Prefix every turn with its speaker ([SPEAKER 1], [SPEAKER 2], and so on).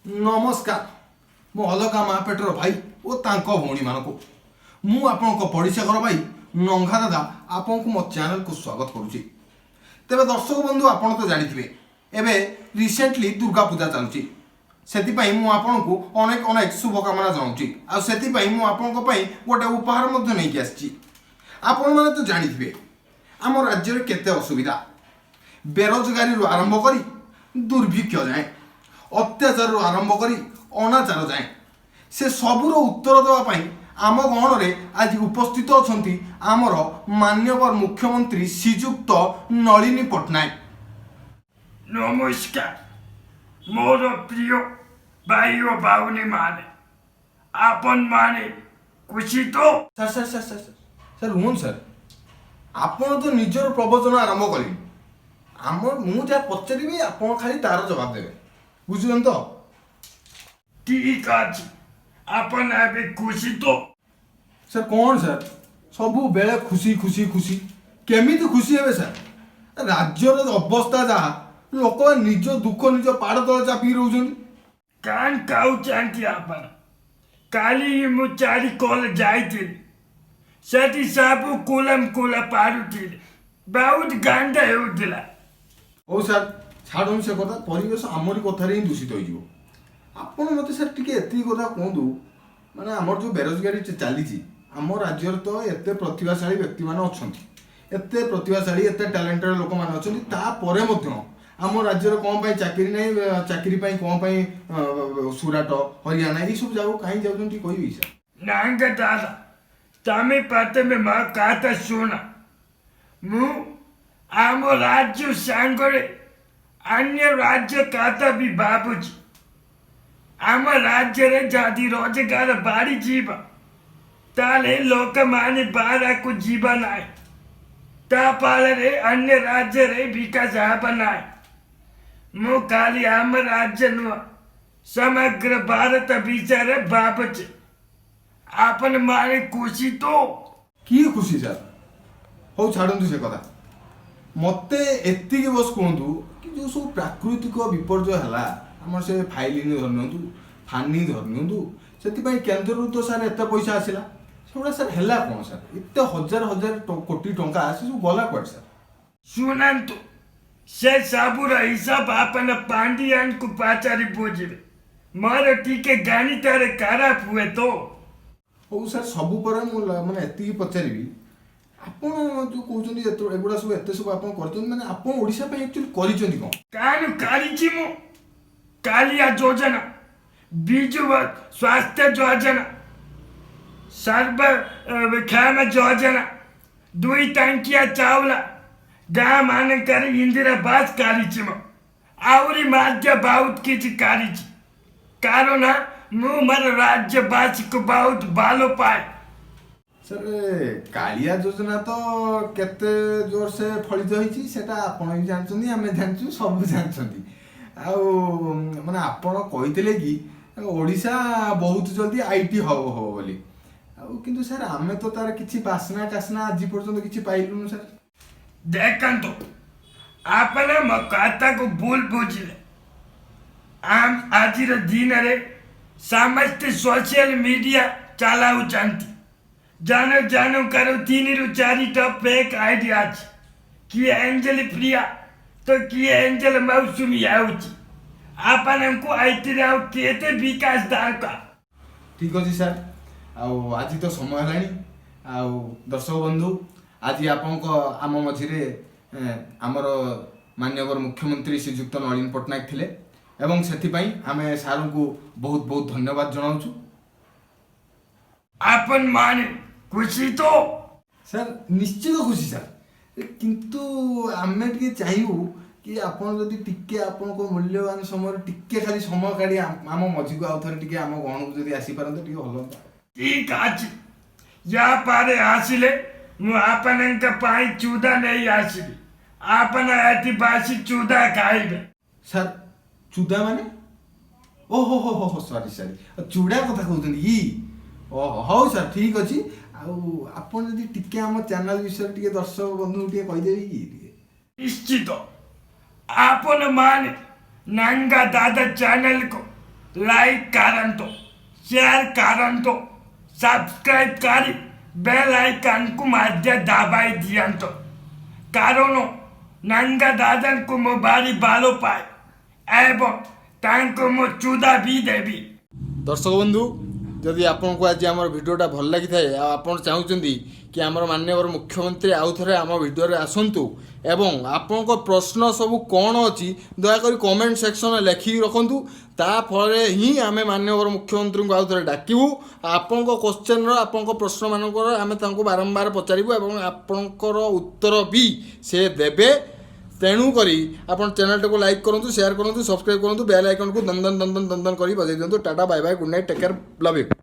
[SPEAKER 1] ନମସ୍କାର ମୋ ଅଲଗା ମା ପେଟର ଭାଇ ଓ ତାଙ୍କ ଭଉଣୀମାନଙ୍କୁ। ମୁଁ ଆପଣଙ୍କ ପଡ଼ିଶା ଘର ଭାଇ ନଙ୍ଘା ଦାଦା ଆପଣଙ୍କୁ ମୋ ଚ୍ୟାନେଲକୁ ସ୍ୱାଗତ କରୁଛି। ତେବେ ଦର୍ଶକ ବନ୍ଧୁ, ଆପଣ ତ ଜାଣିଥିବେ, ଏବେ ରିସେଣ୍ଟଲି ଦୁର୍ଗା ପୂଜା ଚାଲୁଛି। ସେଥିପାଇଁ ମୁଁ ଆପଣଙ୍କୁ ଅନେକ ଅନେକ ଶୁଭକାମନା ଜଣାଉଛି। ଆଉ ସେଥିପାଇଁ ମୁଁ ଆପଣଙ୍କ ପାଇଁ ଗୋଟେ ଉପହାର ମଧ୍ୟ ନେଇକି ଆସିଛି। ଆପଣମାନେ ତ ଜାଣିଥିବେ ଆମ ରାଜ୍ୟରେ କେତେ ଅସୁବିଧା, ବେରୋଜଗାରୀରୁ ଆରମ୍ଭ କରି ଦୁର୍ଭିକ୍ଷ ଯାଏଁ, ଅତ୍ୟାଚାରରୁ ଆରମ୍ଭ କରି ଅନାଚାର ଯାଏଁ। ସେ ସବୁର ଉତ୍ତର ଦେବା ପାଇଁ ଆମ ଗହଣରେ ଆଜି ଉପସ୍ଥିତ ଅଛନ୍ତି ଆମର ମାନ୍ୟବର ମୁଖ୍ୟମନ୍ତ୍ରୀ ଶ୍ରୀଯୁକ୍ତ ନଳିନୀ ପଟ୍ଟନାୟକ।
[SPEAKER 2] ନମସ୍କାର ମୋର ପ୍ରିୟ ଭାଇ ଓ ଭଉଣୀମାନେ, ଆପଣମାନେ ଖୁସି ତ?
[SPEAKER 1] Sir, sir, sir, sir, sir, sir, ରୁହନ୍ତୁ ସାର୍। ଆପଣ ତ ନିଜର ପ୍ରବଚନ ଆରମ୍ଭ କଲେଣି। ମୁଁ ଯାହା ପଚାରିବି, ଆପଣ ଖାଲି ତାର ଜବାବ ଦେବେ, ବୁଝୁଛନ୍ତି ତ?
[SPEAKER 2] ଠିକ ଅଛି। ଆପଣ ଏବେ ଖୁସି ତ?
[SPEAKER 1] ସାର୍, କ'ଣ ସାର୍, ସବୁବେଳେ ଖୁସି ଖୁସି ଖୁସି। କେମିତି ଖୁସି ହେବେ ସାର୍? ରାଜ୍ୟର ଅବସ୍ଥା ଯାହା, ଲୋକମାନେ ନିଜ ଦୁଃଖ ନିଜ ପାଡ଼ ତଳେ ଚାପିକି ରହୁଛନ୍ତି।
[SPEAKER 2] କାନ ଖାଉଛନ୍ତି ଆପଣ? କାଲି ମୁଁ ଚାରିକଲ ଯାଇଥିଲି। ସେଠି ସବୁ କୁଲମ କୁଲା ପାରୁଥିଲେ, ବହୁତ ଗନ୍ଧ ହେଉଥିଲା।
[SPEAKER 1] ହଉ ସାର୍, ଛାଡ଼ନ୍ତୁ ସେ କଥା। ପରିବେଶ ଆମରି କଥାରେ ହିଁ ଦୂଷିତ ହେଇଯିବ। ଆପଣ ମୋତେ ସାର୍ ଟିକେ ଏତିକି କଥା କୁହନ୍ତୁ, ମାନେ ଆମର ଯେଉଁ ବେରୋଜଗାରୀ ଚାଲିଛି, ଆମ ରାଜ୍ୟରେ ତ ଏତେ ପ୍ରତିଭାଶାଳୀ ବ୍ୟକ୍ତିମାନେ ଅଛନ୍ତି, ଏତେ ପ୍ରତିଭାଶାଳୀ, ଏତେ ଟ୍ୟାଲେଣ୍ଟେଡ୍ ଲୋକମାନେ ଅଛନ୍ତି, ତାପରେ ମଧ୍ୟ ଆମ ରାଜ୍ୟରେ କ'ଣ ପାଇଁ ଚାକିରି ନାହିଁ? ଚାକିରି ପାଇଁ କ'ଣ ପାଇଁ ସୁରାଟ, ହରିୟାଣା ଏଇସବୁ ଜାଗାକୁ କାହିଁ ଯାଉଛନ୍ତି, ଟିକେ କହିବେ କି ସାର୍?
[SPEAKER 2] ନାଙ୍ଗ ଦାଦା, ତମେ ପ୍ରଥମେ ମୋ କଥା ଶୁଣ। ମୁଁ ଆମ ରାଜ୍ୟ ସାଙ୍ଗରେ ଅନ୍ୟ ରାଜ୍ୟ କଥା ବି ଭାବୁଛି। ଆମ ରାଜ୍ୟରେ ଯଦି ରୋଜଗାର ବଢ଼ିଯିବ, ତାହେଲେ ଲୋକମାନେ ବାହାରକୁ ଯିବା ନାହିଁ। ତା ଫଳରେ ଅନ୍ୟ ରାଜ୍ୟରେ ବିକାଶ ହେବ ନାହିଁ। ମୁଁ ଖାଲି ଆମ ରାଜ୍ୟ ନୁହଁ, ସମଗ୍ର ଭାରତ ବିଷୟରେ ଭାବୁଛି। ଆପଣମାନେ ଖୁସି ତ?
[SPEAKER 1] କିଏ ଖୁସି ସାର୍? ହଉ, ଛାଡ଼ନ୍ତୁ ସେ କଥା। ମୋତେ ଏତିକି ବସ୍ କୁହନ୍ତୁ କି ଯେଉଁ ସବୁ ପ୍ରାକୃତିକ ବିପର୍ଯ୍ୟୟ ହେଲା ଆମର, ସେ ଫାଇଲିନ୍ ଧରି ନିଅନ୍ତୁ, ଫାନି ଧରି ନିଅନ୍ତୁ, ସେଥିପାଇଁ କେନ୍ଦ୍ରରୁ ତ ସାର୍ ଏତେ ପଇସା ଆସିଲା, ସେଗୁଡ଼ା ସାର୍ ହେଲା କ'ଣ ସାର୍? ଏତେ ହଜାର ହଜାର କୋଟି ଟଙ୍କା ସେ ସବୁ ଗଲା କୁଆଡ଼େ ସାର୍?
[SPEAKER 2] ଶୁଣନ୍ତୁ, ସେ ସବୁର ହିସାବ ଆପଣ ପାଣ୍ଡିଆନକୁ ପଚାରି ବୁଝିବେ। ମୋର ଟିକେ ଗଣିତରେ ଖରାପ ହୁଏ ତ।
[SPEAKER 1] ହଉ ସାର୍, ସବୁ ପରେ ମୁଁ ମାନେ ଏତିକି ପଚାରିବି, ଆପଣ ଯେଉଁ କହୁଛନ୍ତି ଏତେ ଏଗୁଡ଼ା ସବୁ, ଏତେ ସବୁ ଆପଣ କରିଛନ୍ତି, ମାନେ ଆପଣ ଓଡ଼ିଶା ପାଇଁ ଆକ୍ଚୁଆଲି କରିଛନ୍ତି କ'ଣ?
[SPEAKER 2] କାନ କରିଛି ମୁଁ? କାଳିଆ ଯୋଜନା, ବିଜୁ ସ୍ୱାସ୍ଥ୍ୟ ଯୋଜନା, ସର୍ବ କ୍ଷେମ ଯୋଜନା, 2 ଟଙ୍କିଆ ଚାଉଳ, ଗାଁ ମାନଙ୍କରେ ଇନ୍ଦିରା ଆବାସ କରିଛି ମୁଁ। ଆହୁରି ମଧ୍ୟ ବହୁତ କିଛି କରିଛି, କାରଣ ମୁଁ ମୋର ରାଜ୍ୟବାସୀକୁ ବହୁତ ଭଲ ପାଏ।
[SPEAKER 1] ସାର୍, କାଳିଆ ଯୋଜନା ତ କେତେ ଜୋରସେ ଫଳିତ ହେଇଛି, ସେଟା ଆପଣ ବି ଜାଣିଛନ୍ତି, ଆମେ ଜାଣିଛୁ, ସବୁ ଜାଣିଛନ୍ତି। ଆଉ ମାନେ ଆପଣ କହିଥିଲେ କି ଓଡ଼ିଶା ବହୁତ ଜଲ୍ଦି IT hub ହବ ବୋଲି। ଆଉ କିନ୍ତୁ ସାର୍, ଆମେ ତ ତାର କିଛି ବାସ୍ନା କାସ୍ନା ଆଜି ପର୍ଯ୍ୟନ୍ତ କିଛି ପାଇଲୁନୁ ସାର୍।
[SPEAKER 2] ଦେଖନ୍ତୁ, ଆପଣ ମୋ କଥାକୁ ଭୁଲ ବୁଝିଲେ। ଆଜିର ଦିନରେ ସମସ୍ତେ ସୋସିଆଲ ମିଡ଼ିଆ ଚଲାଉଛନ୍ତି। ଜଣ ଜଣଙ୍କର ତିନିରୁ ଚାରିଟା ଫେକ୍ ଆଇଡି ଅଛି। କିଏ ଏଞ୍ଜେଲ ପ୍ରିୟା ତ କିଏ ଏଞ୍ଜେଲ ମୌସୁମୀ ହେଉଛି। ଆପଣଙ୍କୁ ଏଥିରେ ଆଉ କେତେ ବିକାଶ ଦରକାର?
[SPEAKER 1] ଠିକ୍ ଅଛି ସାର୍, ଆଉ ଆଜି ତ ସମୟ ହେଲାଣି। ଆଉ ଦର୍ଶକ ବନ୍ଧୁ, ଆଜି ଆପଣଙ୍କ ଆମ ମଝିରେ ଆମର ମାନ୍ୟବର ମୁଖ୍ୟମନ୍ତ୍ରୀ ଶ୍ରୀଯୁକ୍ତ ନବୀନ ପଟ୍ଟନାୟକ ଥିଲେ ଏବଂ ସେଥିପାଇଁ ଆମେ ସାର୍ଙ୍କୁ ବହୁତ ବହୁତ ଧନ୍ୟବାଦ ଜଣାଉଛୁ।
[SPEAKER 2] ଆପଣମାନେ ଖୁସି ତ?
[SPEAKER 1] ସାର୍, ନିଶ୍ଚିତ ଖୁସି ସାର୍। କିନ୍ତୁ ଆମେ ଟିକେ ଚାହିଁବୁ କି ଆପଣ ଯଦି ଟିକେ ଆପଣଙ୍କ ମୂଲ୍ୟବାନ ସମୟରେ ଟିକେ ଖାଲି ସମୟ କାଢ଼ି ଆମ ମଝିକୁ ଆଉ ଥରେ ଟିକେ ଆମ ଗହଣକୁ ଯଦି ଆସିପାରନ୍ତେ, ଟିକେ ଭଲ ହୁଅନ୍ତା।
[SPEAKER 2] ଠିକ ଅଛି। ୟା ପରେ ଆସିଲେ ମୁଁ ଆପଣଙ୍କ ପାଇଁ ଚୁଡ଼ା ନେଇ ଆସିବି। ଆପଣ ଏଠି ବସି ଚୁଡ଼ା ଖାଇବେ।
[SPEAKER 1] ସାର୍, ଚୁଦା ମାନେ? ଓହୋ ହୋ ହୋ ହୋ, ସରି ସରି, ଚୁଡ଼ା କଥା କହୁଛନ୍ତି କି? ଓହୋ, ହଉ ସାର୍, ଠିକ୍ ଅଛି। ଆଉ ଆପଣ ଯଦି ଟିକେ ଆମ ଚ୍ୟାନେଲ ବିଷୟରେ ଟିକେ ଦର୍ଶକ ବନ୍ଧୁଙ୍କୁ ଟିକେ କହିଦେବେ କି ଟିକେ?
[SPEAKER 2] ନିଶ୍ଚିତ। ଆପଣମାନେ ନଙ୍ଗା ଦାଦା ଚ୍ୟାନେଲକୁ ଲାଇକ୍ କରନ୍ତୁ, ସେୟାର କରନ୍ତୁ, ସବସ୍କ୍ରାଇବ୍ କରି ବେଲ୍ ଆଇକନ୍କୁ ମଧ୍ୟ ଦବାଇ ଦିଅନ୍ତୁ, କାରଣ ନଙ୍ଗା ଦାଦାଙ୍କୁ ମୁଁ ଭାରି ଭଲ ପାଏ ଏବଂ ତାଙ୍କୁ ମୁଁ ଚୁଦା ବି ଦେବି।
[SPEAKER 1] ଦର୍ଶକ ବନ୍ଧୁ, ଯଦି ଆପଣଙ୍କୁ ଆଜି ଆମର ଭିଡ଼ିଓଟା ଭଲ ଲାଗିଥାଏ ଆଉ ଆପଣ ଚାହୁଁଛନ୍ତି କି ଆମର ମାନ୍ୟବର ମୁଖ୍ୟମନ୍ତ୍ରୀ ଆଉ ଥରେ ଆମ ଭିଡ଼ିଓରେ ଆସନ୍ତୁ ଏବଂ ଆପଣଙ୍କ ପ୍ରଶ୍ନ ସବୁ କ'ଣ ଅଛି, ଦୟାକରି କମେଣ୍ଟ ସେକ୍ସନରେ ଲେଖିକି ରଖନ୍ତୁ। ତା ଫଳରେ ହିଁ ଆମେ ମାନ୍ୟବର ମୁଖ୍ୟମନ୍ତ୍ରୀଙ୍କୁ ଆଉ ଥରେ ଡାକିବୁ। ଆପଣଙ୍କ କ୍ୱେଶ୍ଚନର, ଆପଣଙ୍କ ପ୍ରଶ୍ନମାନଙ୍କର ଆମେ ତାଙ୍କୁ ବାରମ୍ବାର ପଚାରିବୁ ଏବଂ ଆପଣଙ୍କର ଉତ୍ତର ବି ସେ ଦେବେ। ତେଣୁକରି ଆପଣ ଚ୍ୟାନେଲଟାକୁ ଲାଇକ୍ କରନ୍ତୁ, ସେୟାର କରନ୍ତୁ, ସବସ୍କ୍ରାଇବ୍ କରନ୍ତୁ, ବେଲ୍ ଆଇକନ୍କୁ ଦନ୍ଦନ ଦନ୍ଦନ ଦନ୍ଦନ କରି ବଜାଇ ଦିଅନ୍ତୁ। Tata, bye bye, good night, take care, love you.